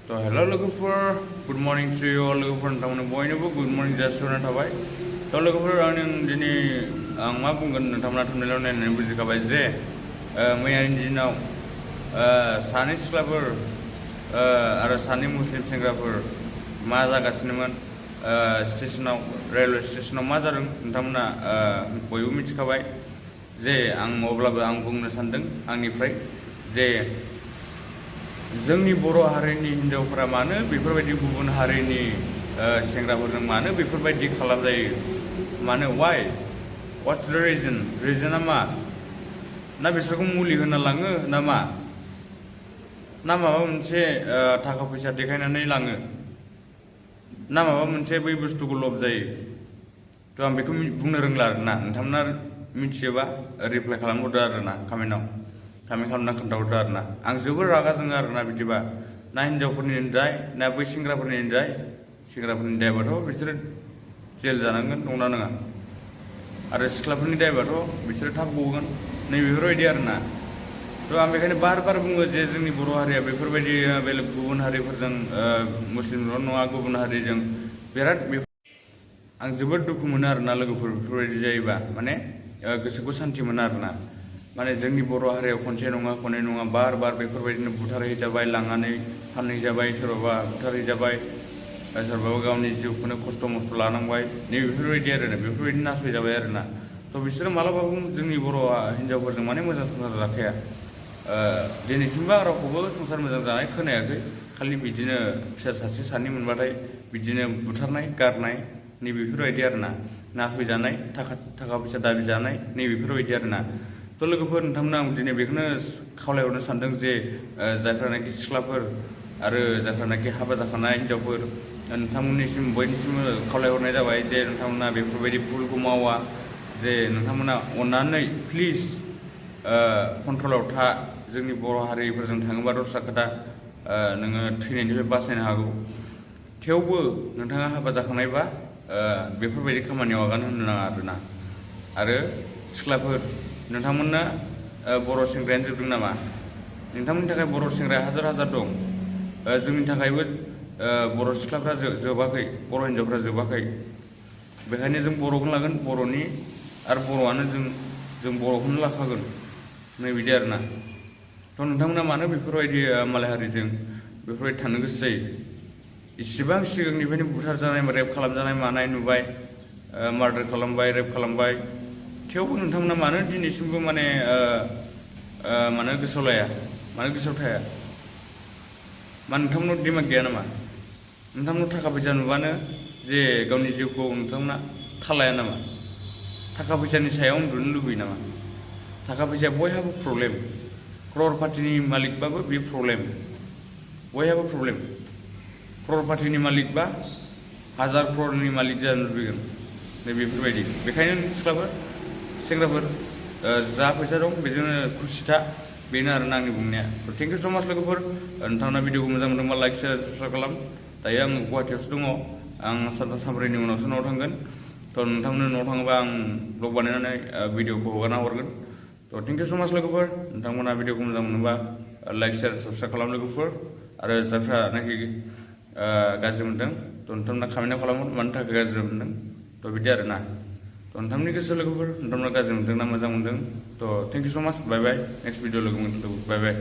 तो हेलो लोगोफोर good morning to you अल लोगोफोर नोंथांमोननो बयनोबो गुड मर्निं जासिहरनाय थाबाय। तो लोगोफोर आं दिनै मा बुंगोन नोंथांमोना थुनलाइयाव नायनानै बुजिखाबाय जे मैयानि दिनाव सानै सिख्लाफोर आरो सानै मुस्लिम सेंग्राफोर मा जागासिनोमोन स्टेशनाव रेलवे स्टेशनाव मा जादों नोंथांमोना बयबो मिथिखाबाय जे अब्लाबो आं बुंनो सानदों आंनिफ्राय जे जोंनि बर' हारिनि हिन्जावफोरा मानो बेफोरबायदि गुबुन हारिनि सेंग्राफोरजों मानो बेफोरबायदि खालामजायो, मानो वाइ व्हाट्स द रिजना मा? ना बिसोरखौ मुलि होना लाङो ना मा? ना माबा मोनसे थाखा फैसा देखायनानै लाङो, ना माबा मोनसे बै बुस्थुखौ लब जायो? थ' आं बेखौ बुंनो रोंला आरोना, नोंथांमोना मिथियोबा रिप्लाइ खालामहरदो आरोना, कमेन्ट खालामना खोन्थाहरदो आरोना। आं जोबोर रागा जोङो आरोना बिदिबा, ना हिन्जावफोरनि दाय ना बै सेंग्राफोरनि दाय। सेंग्राफोरनि दायबाथ' बिसोरो जेल जानांगोन, नंना नङा? आरो सिख्लाफोरनि दायबाथ' बिसोरो थाब गगोन, नै बेफोरबायदि आरोना। थ' आं बेखायनो बार बुङो जे जोंनि बर' हारिया बेफोरबायदि बेलेग गुबुन हारिफोरजों मुस्लिमल' नङा गुबुन हारिजों बिराद आं जोबोद दुखु मोनो आरोना लोगोफोर बेफोरबायदि जायोबा, माने गोसोखौ सान्थि मोना आरोना। माने जोंनि बर' हारियाव खनसे नङा खननै नङा बार बेफोरबायदिनो बुथारहैजाबाय, लांनानै फानहैजाबाय, सोरबाबा बुथारहैजाबाय, सोरबाबा गावनि जिउखौनो खस्थ' मस्थ' लानांबाय, नै बेफोरबायदि आरोना, बेफोरबायदि नासयजाबाय आरोना। थ' बिसोरो मालाबाबो जोंनि बर' हिन्जावफोरजों माने मोजां संसार जाखाया। दिनैसिमबो आं रावखौबो संसार मोजां जानाय खोनायाखै। खालि बिदिनो फिसा सासे सानै मोनबाथाय बिदिनो बुथारनाय गारनाय नै बेफोरबायदि आरोना, नासयजानाय, थाखा फैसा दाबि जानाय नै बेफोरबायदि आरोना। थ' लोगोफोर नोंथांमोना आं दिनै बेखौनो खावलायहरनो सानदों जे जायफ्रानाखि सिख्लाफोर आरो जायफ्रानाखि हाबा जाखानाय हिन्जावफोर, नोंथांमोननिसिम बयनिसिमबो खावलायहरनाय जाबाय जे नोंथांमोना बेफोरबायदि भुलखौ मावा, जे नोंथांमोना अननानै प्लिज कन्ट्रलाव था। जोंनि बर' हारिफोरजों थाङोबा दस्रा खोथा, नोङो थैनायनिफ्राय बासायनो हागौ। थेवबो नोंथाङा हाबा जाखानायबा बेफोरबायदि खामानियाव आगान होनो नाङा आरोना। आरो सिख्लाफोर नोंथांमोना बर' सेंग्रायानो जोबदों नामा? नोंथांमोननि थाखाय बर' सेंग्राया हाजार दं। जोंनि थाखायबो बर' सिख्लाफ्रा जोबाखै, बर' हिन्जावफ्रा जोबाखै। बेखायनो जों बर'खौनो लागोन, बर'नि आरो बर'आनो जों बर'खौनो लाखागोन, नै बिदि आरोना। थ' नोंथांमोना मानो बेफोरबायदि मालाय हारिजों बेफोरबायदि थानो गोसो जायो? इसिबां सिगांनिफ्रायनो बुथारजानाय रेप खालामजानाय मानाय नुबाय, मार्डार खालामबाय, रेप खालामबाय, थेवबो नोंथांमोना मानो दिनैसिमबो मानो गोसोआव लाया, मानो गोसोआव थाया? मा नोंथांमोनाव दिमाग गैया नामा? नोंथांमोनाव थाखा फैसा नुबानो जे गावनि जिउखौ नोंथांमोना थाल लाया नामा? थाखा फैसानि सायाव उन्दुनो लुबैयो नामा? थाखा फैसाया बयहाबो प्रब्लेम, क्ररपातिनि मालिकबाबो बे प्रब्लेम, बयहाबो प्रब्लेम। क्ररपातिनि मालिकबा हाजार क्ररनि मालिक जानो लुबैगोन, नै बेफोरबायदि। बेखायनो सिख्लाफोर सेंग्राफोर जा फैसा दं बेजोंनो खुसि था, बेनो आरोना आंनि बुंनाया। थेंक इउ स' माच लोगोफोर। नोंथांमोना भिडिअखौ मोजां मोनदोंबा लाइक शेयार साबस्क्राइब खालाम। दायो आं गुवाहाटियावसो दङ, आं सानथाम सानब्रैनि उनावसो न'आव थांगोन। थ' नोंथांमोननो न'आव थाङोबा आं ब्लग बानायनानै भिडिअखौ हगारना हरगोन। थ' थेंक इउ स' माच लोगोफोर। नोंथांमोना भिडिअखौ मोजां मोनोबा लाइक शेयार साबस्क्राइब खालाम लोगोफोर। आरो जायफ्रानाखि गाज्रि मोनदों थ' नोंथांमोना कमेन्टआव खालामहर मानि थाखाय गाज्रि मोनदों। थ' बिदि आरोना। थ' नोंथांमोननि गोसो लोगोफोर, नोंथांमोना गाज्रि मोनदों ना मोजां मोनदों। थ' थेंक इउ स' माच, बाय बाय। नेक्स्ट भिडिअ लोगो मोनगोन, बाय बाय।